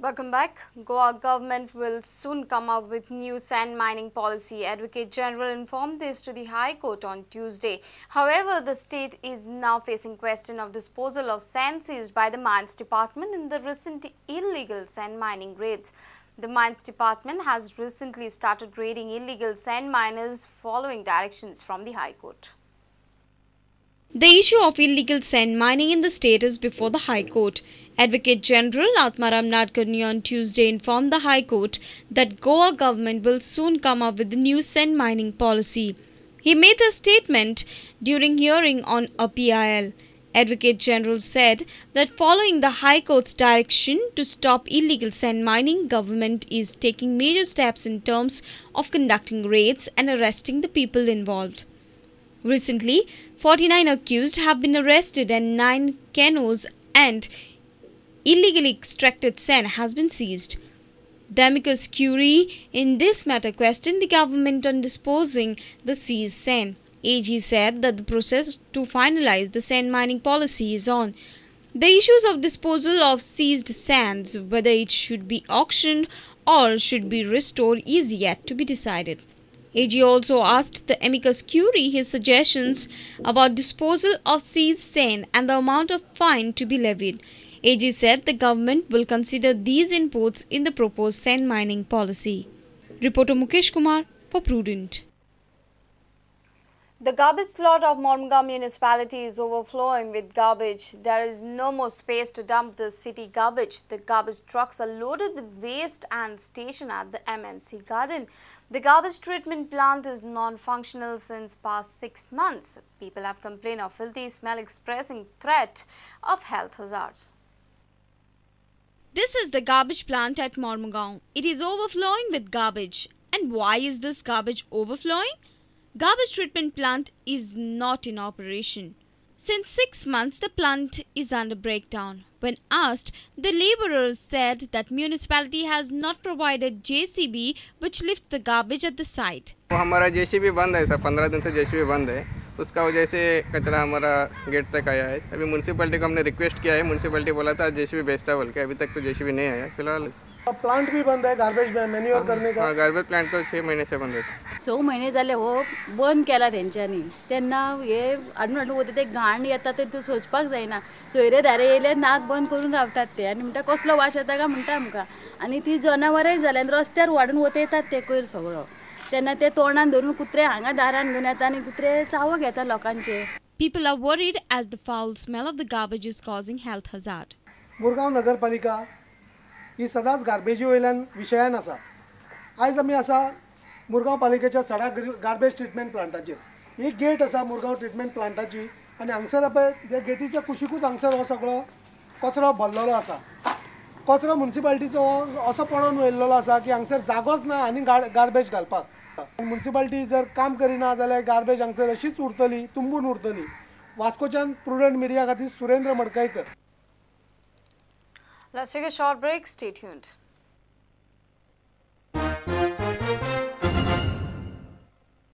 Welcome back. Goa government will soon come up with new sand mining policy. Advocate General informed this to the High Court on Tuesday. However, the state is now facing question of disposal of sand seized by the Mines Department in the recent illegal sand mining raids. The Mines Department has recently started raiding illegal sand miners following directions from the High Court. The issue of illegal sand mining in the state is before the High Court. Advocate General Atmaram Nadkarni on Tuesday informed the High Court that Goa government will soon come up with the new sand mining policy. He made the statement during hearing on a PIL. Advocate General said that following the High Court's direction to stop illegal sand mining, government is taking major steps in terms of conducting raids and arresting the people involved. Recently, 49 accused have been arrested and 9 canoes and illegally extracted sand has been seized. The amicus curiae in this matter questioned the government on disposing the seized sand. AG said that the process to finalize the sand mining policy is on. The issues of disposal of seized sands, whether it should be auctioned or should be restored, is yet to be decided. AG also asked the amicus curiae his suggestions about disposal of seized sand and the amount of fine to be levied. AG said the government will consider these inputs in the proposed sand mining policy. Reporter Mukesh Kumar for Prudent. The garbage slot of Mormugao municipality is overflowing with garbage. There is no more space to dump the city garbage. The garbage trucks are loaded with waste and stationed at the MMC garden. The garbage treatment plant is non-functional since past 6 months. People have complained of filthy smell, expressing threat of health hazards. This is the garbage plant at Mormugao. It is overflowing with garbage. And why is this garbage overflowing? Garbage treatment plant is not in operation. Since 6 months, the plant is under breakdown. When asked, the laborers said that municipality has not provided JCB which lifts the garbage at the site. हमारा JCB बंद है sir, 15 दिन से JCB बंद है, उसका वजह से कचरा हमारा get तक आया है। अभी म्युनिसिपैलिटी को हमने रिक्वेस्ट किया है, म्युनिसिपैलिटी बोला था JCB भेजता बोल के, अभी तक तो JCB नहीं आया फिलहाल। प्लांट भी बंद है गार्बेज मैन्योर करने का। हाँ, गार्बेज प्लांट तो 6 महीने से बंद है। 6 महिने जाले हो बंद केला तेंच्यांनी, तेन्ना हे हाडून हाडून वता ते घाण येता ते सोंसपाक जायना। सोयरे दारे येयले नाक बंद करून रावतात ते आनी म्हणटा कसलो वास येता काय म्हणटा आमकां। आनी ती जनावरांय जाल्यार रस्त्यार वाडून वता ते कोयर सगळो, तेन्ना ते तोंडान धरून कुत्रे हांगा दारान घेवन येता आनी कुत्रे चावो घेता लोकांचे। People are worried as the foul smell of the garbage is causing health hazard. Murgaon नगरपालिका ही सदांच गार्बेजी वयल्यान विशयान आसा। आयज आमी आसा मुरगांव पालिकेच्या सडा गार्बेज ट्रिटमेंट प्लांटाचेर। ही गेट आसा मुरगांव ट्रिटमेंट प्लांटाची आनी हांगसर पळय त्या गेटीच्या कुशिकूच हांगसर हो सगळो कचरो भरलेलो आसा। कचरो म्युनिसिपालिटीचो असो पडोन वयल्लो आसा की हांगसर जागोच ना आनी गार्बेज घालपाक। म्युनिसिपालिटी जर काम करिना जाल्यार गार्बेज हांगसर अशीच उरतली, तुंबून उरतली। वास्कोच्यान प्रुडंट मिडिया खातीर Surendra Madkaikar. Let's take a short break. Stay tuned.